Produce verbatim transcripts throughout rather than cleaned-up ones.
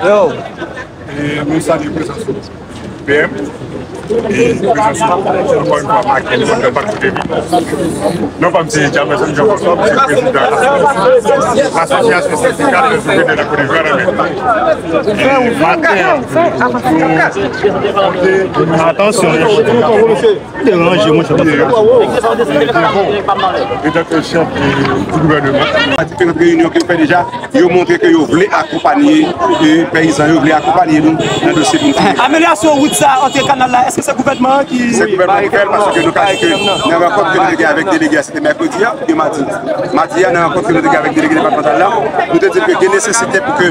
Yo. E nou salye prezans ou, P M. E prezans ou, ankò yon fwa, make yon bon bak de vi. Non pa m se James Jean François, m se prezidan asosyasyon sendikal de Jovenel Lacodevi. E maten an, nou, atansyon, deranje mwen, chèf de, e devan, etanke chèf de, di gouvèneman. Diferan reyinyon ke yo fè deja, yo montre ke yo vle akonpanye, e, peyizan yo, vle akonpanye nou nan dosye pou nou fini. Amelyasyon wout sa ant kanal la, èske se gouvènman an ki... Se gouvènman ki fè l, paske nou ka di ke nan rankont ke nou te gen avèk delege a, se te mèkredi a, oubyen madi. Madi a, nan rankont ke nou te gen avèk delege depatmantal la, nou te di ke gen nesesite pou ke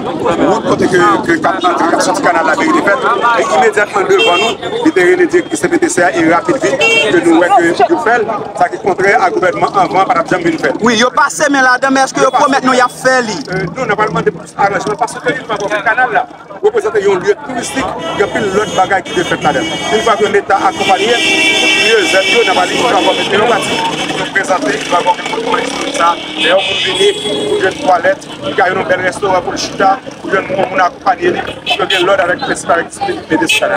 wout kote ke, ke k ap antre, k ap soti kanal la merite fèt, e imedyatman devan nou, li te rele direktris T P T C a, e rapid vit ke nou wè ke yo fè l, sa ki kontrè a gouvènman anvan pa t ap janm vin fè. Wi, yo pase men ladan, men èske yo pwomèt nou y ap fè li? Euh, non, n ap mande plis aranjman, paske yon fwa ke kanal la reprezante yon lye touristik, gen anpil lòt bagay ki dwe fèt ladan. Yon fwa ke Leta akonpanye, tout lye zèt yo, n ap ale yon fwa mete yon pati, nou prezante yon fwa ke monitman istorik sa, lè yon moun vini, pou jwenn twalèt, li ka jwenn yon bèl restoran pou l chita, pou jwenn yon moun akonpanye li, pou yo gen lòd avèk prensip avèk disiplin.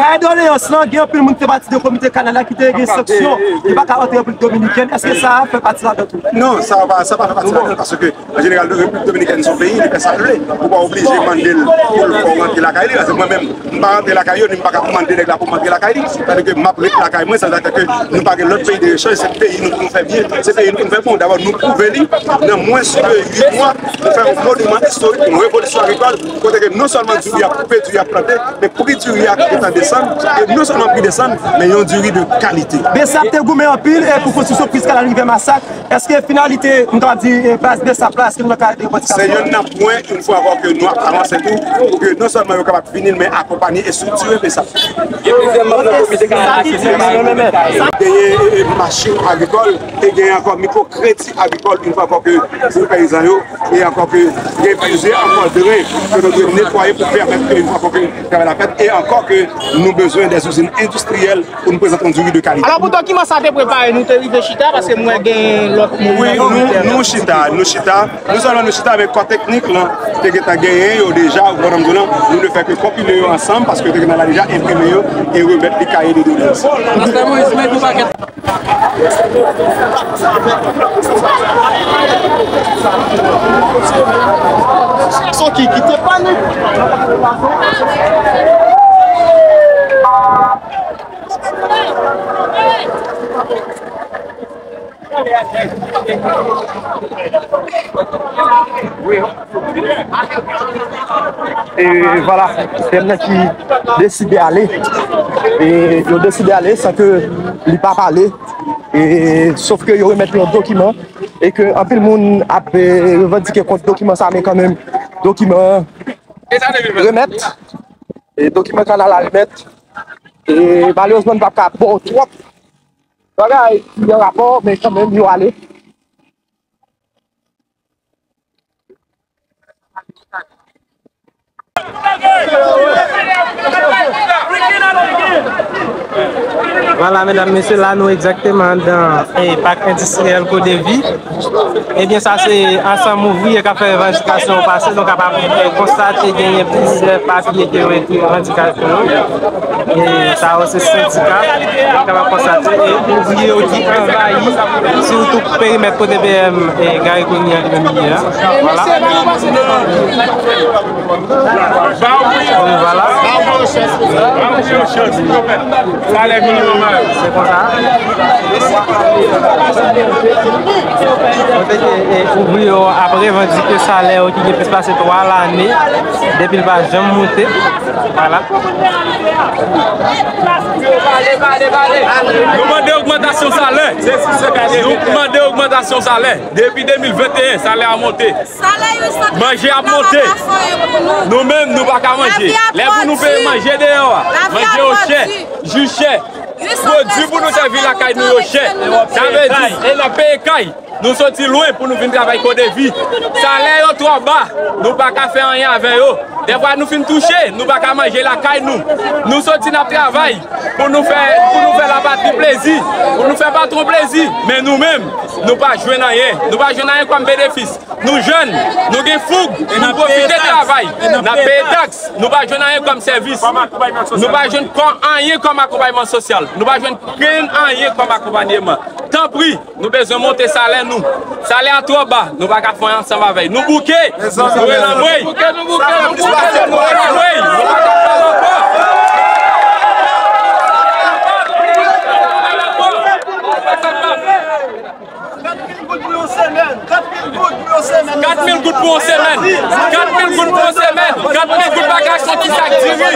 Kay doleyans lan, gen anpil moun ki te pati de komite kanal la ki te gen sanksyon, ki pa ka antre Repiblik Dominikèn. Èske sa a fè pati ladan tou? Non, sa pa, sa pa fè pati ladan, paske, an jeneral, Repiblik Dominikèn se yon peyi, li fè sa l vle. Ou pa oblije mande l pou l fè w rantre lakay li, paske mwen menm, m pa rantre lakay yo, ni m pa ka mande nèg la pou m antre lakay li. Sètadi ke m ap ret lakay mwen, sa vle di ke nou pa gen lòt peyi de rechanj, se peyi nou pou nou fè byen, se peyi nou pou nou fè bon. Dabò, nou pwouve li nan mwens ke uit mwa, nou fè yon moniman istorik, yon revolisyon agrikòl, kote ke non sèlman diri ap koupe, diri ap plante, men pri diri a gentan desann, e non sèlman pri desann, men yon diri de kalite. Besap te goumen anpil, e pou konstriksyon Prizkanal Rivyè Masak, èske finalite, m kapab di, e, baz Besap la, èske nou nan ka revandikasyon? Se youn nan pwen, yon fwa ankò, ke nou ap avanse tou, pou ke non sèlman yo kapab vini, men akonpanye e estriktire Besap. Gen plizyè manm nan komite kanal la ki di genyen, e, e, machin agrikòl, e genyen ankò mikwo kredi agrikòl, yon fwa ankò, ke pou peyizan yo, e ankò ke gen plizyè ankò dren ke nou dwe netwaye pou pèmèt ke yon fwa ankò ke travay la fèt, e ankò ke nou bezwen dè izin endistriyèl pou nou prezante yon diri de kalite. Alò, pou dokiman sa te prepare, nou te rive chita, paske m wè gen lòt moun nan komite a. Wi, nou, nou chita, nou chita. Non sèlman nou chita, men kò teknik lan te gentan genyen yo deja, ou konprann m di w lan, nou te fè ke konpile yo ansanm, paske yo te gentan la deja, enprime yo, e remèt li kaye de doleyans. Pastè Moïse, men nou pakèt. Gason ki kite panik. E vwala, se moun ki deside ale. E yo deside ale san ke li pa pale. E, sof ke yo remèt yon dokiman. E ke anpil moun ap, e, revandike kont dokiman sa, men kanmenm, dokiman remèt. E dokiman kanal la remèt. E malerezman, n p ap ka ba w twòp bagay ki an rapò, men kanmenm yo ale. Vwala, medam, mesye, la nou egzakteman anndan, e, pak endistriyèl Kodevi. Ebyen, sa se ansanm ouvriye k ap fè revandikasyon yo pase. Nou kapab, e, konstate genyen plizyè papye ke yo ekri revandikasyon yo. E sa yo se sendika, nou kapab konstate, e ouvriye yo ki anvayi sitou perimèt kote P M, e, Garry Conille an li menm li ye a. Vwala. Vwala. Se konsa. Kote ke, e, ouvriye yo ap revandike salè yo ki gen plis pase twa lane depi l pa janm moute. Vwala. Nou mande ogmantasyon salè. Nou mande ogmantasyon salè. Depi de mil venteyen, salè a monte. Manje ap monte. Nou menm, nou pa ka manje. Lè pou nou peye manje deyò a, manje yo chè, ji chè. Pwodui pou nou sèvi lakay nou yo chè. Sa vle di, e n ap peye kay. Nou soti lwen pou nou vin travay kodevi. Salè yo twò ba. Nou pa ka fè anyen avè yo. Dèfwa nou fin touche, nou pa ka manje lakay nou. Nou soti n ap travay pou nou fè, pou nou fè lapatri plezi, pou nou fè patwon plezi. Men nou menm, nou pa jwenn anyen. Nou pa jwenn anyen kòm benefis. Nou jèn, nou gen foug, nou pwofite travay. N ap peye taks, nou pa jwenn anyen kòm sèvis. Nou pa jwenn kò-, anyen kòm akonpayman sosyal. Nou pa jwenn kenn anyen kòm akonpayman. Tanpri, nou bezwen monte salè nou. Salè a twò ba, nou pa ka fè ansanm avè l. Nou bouke, nou rele anmwey. Nou rele anmwey, nou pa ka fè ankò. Kat mil goud pou yon semèn. Kat mil goud pou yon semèn. Kat mil goud pou yon semèn. Kat mil goud pou yon semèn. Kat mil goud pa ka achte yon ti sak diri.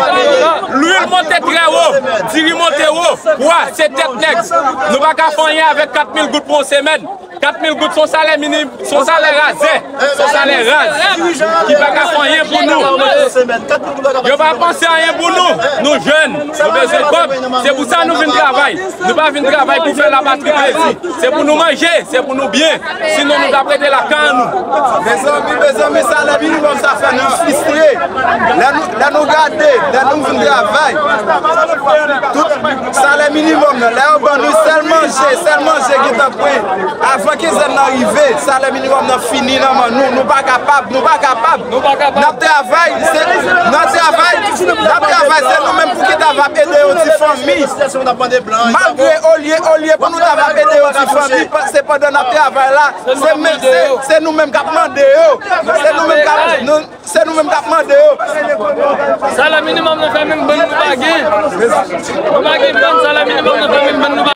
Lwil monte trè wo. Diri monte wo. Pwa, se tèt nèg. Nou pa ka fè anyen avèk kat mil goud pou yon semèn. Kat mil goud se yon salè minim, se yon salè razè. Se yon salè raz. Ki pa ka fè anyen pou nou. Yo pa panse anyen pou nou. Nou jèn. Nou bezwen kòb. Se pou sa nou vin travay. Nou pa vin travay pou fè lapatri plezi. Se pou nou manje, se pou nou byen. Sinon, nou t ap rete lakay nou. Mezanmi, mezanmi, salè minimòm sa fè nou fristre. Lè nou, lè nou gade, lè nou vin travay, tout salè minimòm nan, lè yo ban nou sèl manje, sèl manje gentan pre. Avan kenzèn nan rive, salè minimòm nan fini nan men nou. Nou pa kapab, nou pa kapab. N ap travay, se, n ap travay, n ap travay, se nou menm pou ki ta va ede yon ti fanmi. Malgre olye, olye pou nou ta va ede yon ti fanmi, pa-, se pandan n ap travay la, se men-, se, se nou menm k ap mande yo. Se nou menm k ap, nou, se nou menm k ap mande yo. Salè minimòm nan fè menm bann nou pa gen. Nou pa gen bann, salè minimòm nan fè menm bann nou pa